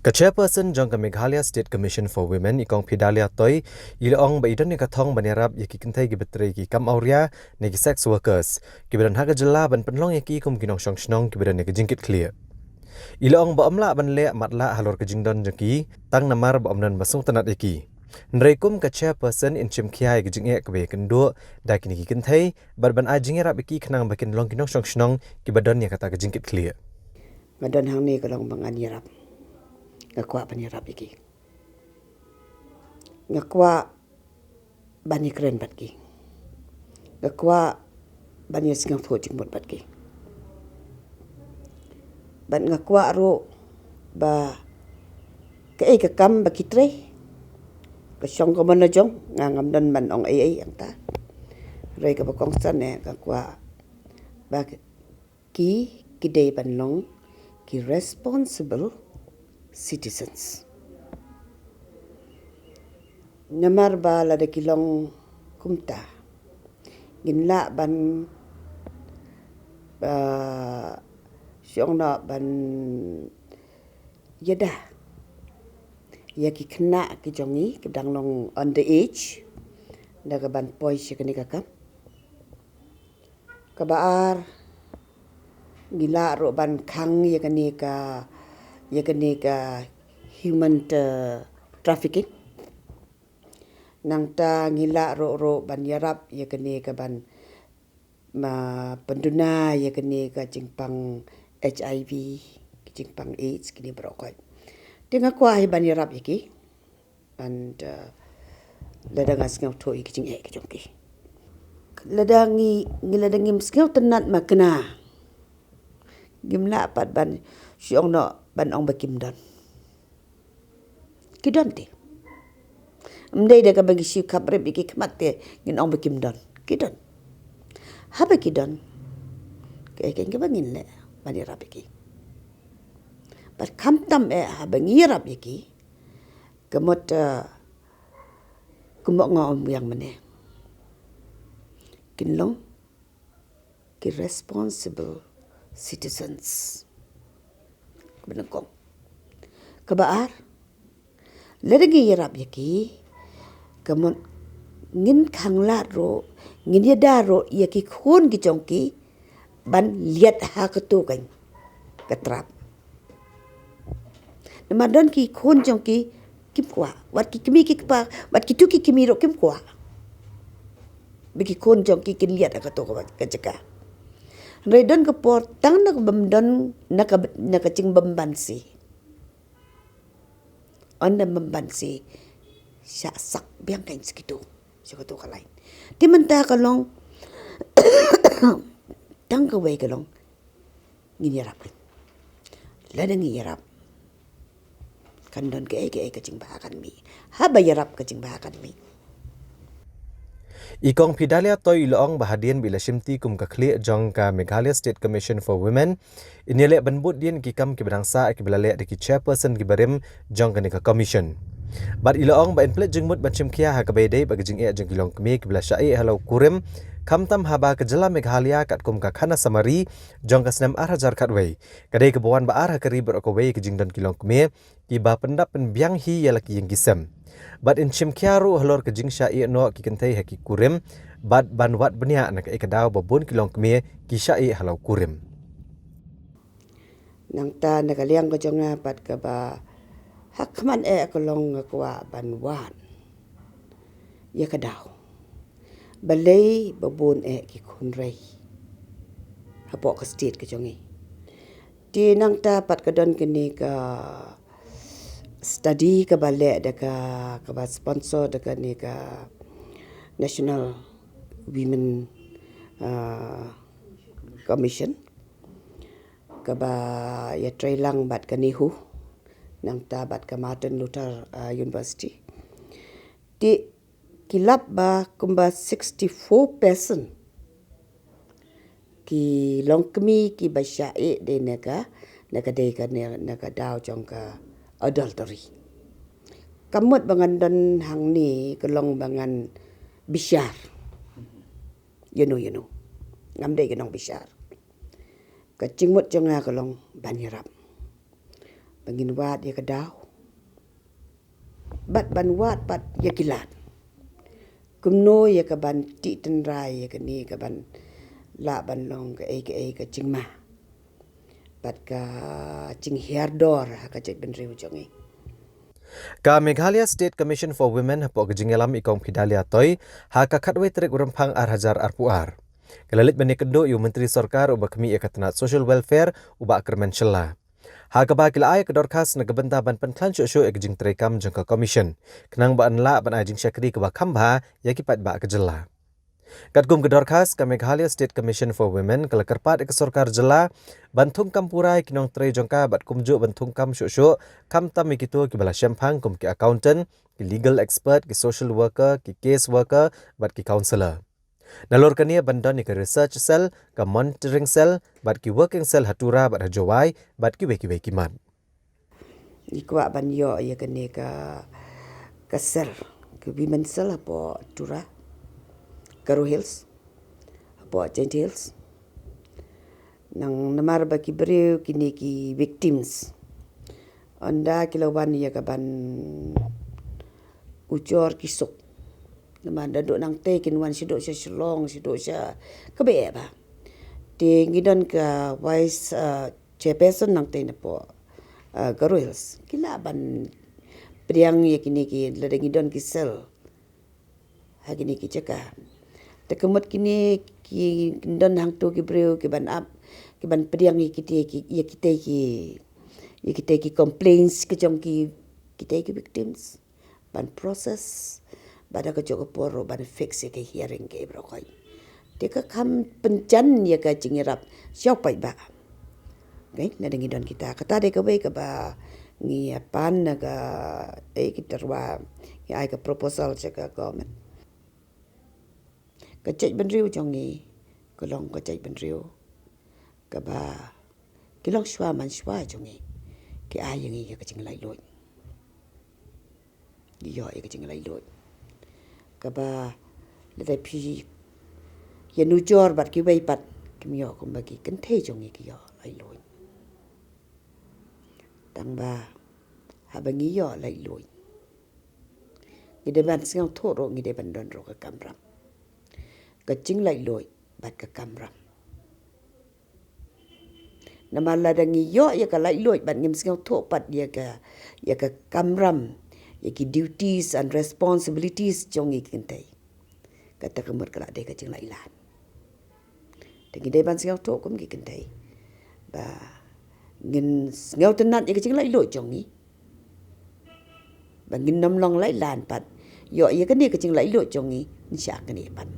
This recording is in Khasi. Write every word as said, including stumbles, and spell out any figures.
Ka chairperson jong ka Meghalaya State Commission for Women, i Kong Phidalia Toi, i la ong ba i don ïa ka thong ban ïarap ïa ki kynthei kiba trei ki kam awria ne ki sex workers kiba don ha ka jylla ban pynlong ïa ki kum ki nongshong shnong kiba don ïa ka jingkitkhlieh. I la ong ba ym lah ban leh matlah halor ka jingdon jong ki tang namar ba ym don ba sngewtynnat ïa ki. Hynrei kum ka chairperson, in shim khia ïa ka jingeh kaba ïakynduh da kine ki kynthei bad ban ai jingïarap ïa ki khnang ba kin long ki nongshong shnong kiba don ïa kata ka jingkitkhlieh. Nga don hangne ka long ba ngan ïarap. Nga kwah ban ïarap ïa ki. Nga kwah ban ïakren bad ki. Nga kwah ban ïasngewthuh jingmut bad ki. Bad nga kwah ruh ba kaei ka kam ba ki trei, ka shong ka mon la jong, nga ngam don ban ong ei ei hangta. Hynrei kaba kongsan eh, nga kwah ba ki, ki dei ban long ki responsible citizens. Namar ba lada ki long kumta, ngin lah ban, ah, shong noh ban ïada ïa ki khynnah ki jong ngi kiba dang long under age, da kaban poi sha kane ka kam. Kaba ar, ngi lah ruh ban khang ïa kane ka, ïa kane ka human, eh, trafficking. Nangta ngi lah ruh ruh ban ïarap ïa kane kaban, ma, pynduna ïa kane ka jingpang HIV, ka jingpang AIDS, kine baroh khoit. Te nga kwah hi ban ïarap ïa ki. And, uh, lada nga sngewthuh ïa ki jingeh ki jong ki. Lada ngi, ngi lada ngim sngewtynnat ma kane, ngim lah pat ban shong noh ban ong ba kim don. Ki don te. Ym dei da kaba ngi shu khapbrip ïa ki khmat te ngin ong ba kim don. Ki don. Haba ki don, kaei keiñ kaba ngin leh ban ïarap ïa ki. Bad khamtam eh haba ngi ïarap ïa ki, ka mut, eh, kumba nga ong biang mynne, kin long ki responsible citizens. Kaba nyngkong. Kaba ar, lada ngi ïarap ïa ki, ka mut ngin khanglad ruh, ngin ïada ruh ïa ki khun ki jong ki ban liat ha kato ka, ka trap. Namar don ki khun jong ki kim kwah, wat ki kmie ki kpa, wat kito ki kmie ruh kim kwah ba ki khun jong ki kin liat ha kato ka, ka jaka. Hynrei don ka por tang na ka bym don, na ka, na ka jingbymbanse. Ynda bymbanse, shah sak biang keiñ sha kito, sha kato ka lain. Te mynta ka long, tang kawei ka long, ngin ïarap keiñ. Lada ngi ïarap, kan don kaei kaei ka jingbha kan mih. Haba ïarap ka jingbha kan mih. I Kong Phidalia Toi i la ong ba hadien ba i la shimti kum ka khlieh jong ka Meghalaya State Commission for Women, in ïaleh ban bud dien ki kam kiba dang sah kiba la leh da ki chairperson kiba rim jong kane ka commission. Bad i la ong ba in pynleit jingmut ban shim khia ha kaba ïadei bad ka jingeh jong ki longkmie kiba la shah ieh halor u kurim, khamtam haba ka jylla Meghalaya katkum ka Khanasumari jong ka snem ar hajar khatwei, ka dei kaba wan ba ar ha ka ri baroh kawei ka jingdon ki longkmie kiba pyndap pynbiang hi ïa la ki ïing ki sem. Bad in shim khia ruh halor ka jingshah ieh noh ki kynthei ha ki kurim, bad ban wad bniah na kaei ka daw ba bun ki longkmie ki shah ieh halor u kurim. Nangta na ka liang ka jong nga pat kaba ha khmat eh ka long nga kwah ban wad ïa ka daw. Balei ba bun eh ki khun rei hapoh ka state ka jong ngi. Te nangta pat ka don kane ka study kaba leh da ka, kaba sponsor da kane ka National Women, uh, Commission, kaba ïatreilang bad ka NEHU, nangta bad ka Martin Luther, uh, University. Te ki lap ba kumba sixty-four percent ki longkmie kiba shah ieh dei na ka, na ka dei ka ne, na ka daw jong ka adultery. Ka mut ba ngan don hangne ka long ba ngan bishar. You know, you know. Ngam dei ka nongbishar. Ka jingmut jong nga ka long ban ïarap. Ba ngin wad ïa ka daw bad ban wad bad ïa ki lad. Kumno ïa ka ban tih tynrai ïa kane ka ban lah ban long kaei kaei ka jingma bad ka jinghiar dor ha ka jaitbynriew jong ngi. Ka Meghalaya State Commission for Women hapoh ka jingïalam i Kong Fidelia Toi ha ka khatwei tarik u Rymphang ar hajar arphew ar, ka la leit ban ïakynduh ïa u Myntri Sorkar uba khmih ïa ka tnat Social Welfare, u Bah Kyrmen Shylla, ha kaba ki la ai ka dorkhas na ka bynta ban pynkhlaiñ shuh shuh ïa ka jingtreikam jong ka Commission, khnang ba yn lah ban ai jingshakri kaba kham bha ïa ki paidbah ka jylla. Katkum ka dorkhas, ka Meghalaya State Commission for Women ka la kyrpad ïa ka sorkar jylla ban thungkam pura ïa ki nongtrei jong ka bad kumjuh ban thungkam shuh shuh, khamtam ïa kito kiba la shemphang kum ki accountant, ki legal expert, ki social worker, ki case worker bad ki counsellor. Nalor kane ban don ïa ka research cell, ka monitoring cell bad ki working cell ha Tura bad ha Jowai bad kiwei kiwei ki mat. Ngi kwah ban ïoh ïa kane ka, ka cell, ka women cell hapoh Tura, Garo Hills, hapoh Jaintia Hills. Nang namar ba ki briew kine ki victims, ynda ki la wan ïa ka ban ujor ki suk. Namar da duh nangtei kin wan shaduh sha Shillong, shaduh sha kaba eh ba. Te ngi don ka vice, uh, chairperson nangtei napoh, uh, Garo Hills. Ki lah ban pdiang ïa kine ki, lada ngi don ki cell ha kine ki jaka. Te ka mut kine ki don hangto ki briew ki ban ap, ki ban pdiang ïa kitei ki, ïa kitei ki, ïa kitei ki complaints ki jong ki, kitei ki victims, ban process, bad ha kajuh ka por ruh ban fix ïa ka hearing kaei baroh khoit. Te ka kham pynjan ïa ka jingïarap sha u paidbah. Okay, lada ngi don kita. Kata dei kawei kaba ngi ïa pan na ka, eh, kita ruh ngi ai ka proposal sha ka government. Ka jaitbynriew jong ngi ka long ka jaitbynriew kaba ki longshuwa manshuwa jong ngi ki ai ïa ngi ïa ka jinglaitluid. Ngi ïoh ïa ka jinglaitluid kaba lada phi ïanujor bad kiwei pat, kim ïoh kumba ki kynthei jong ngi ki ïoh laitluid. Tang ba haba ngi ïoh laitluid, ngi dei ban sngewthuh ruh, ngi dei ban don ruh ka kamram, ka jinglaitluid bad ka kamram. Namar lada ngi ïoh ïa ka laitluid bad ngim sngewthuh pat ïa ka, ïa ka kamram, ïa ki duties and responsibilities jong ngi ki kynthei, kata ka mut ka la dei ka jinglaitluid. Te ngi dei ban sngewthuh kum ki kynthei ba ngin sngewtynnat ïa ka jinglaitluid jong ngi, ba ngin nym long laitluid pat. Ïoh ïa kane ka jinglaitluid jong ngi, ngin shah kane pat.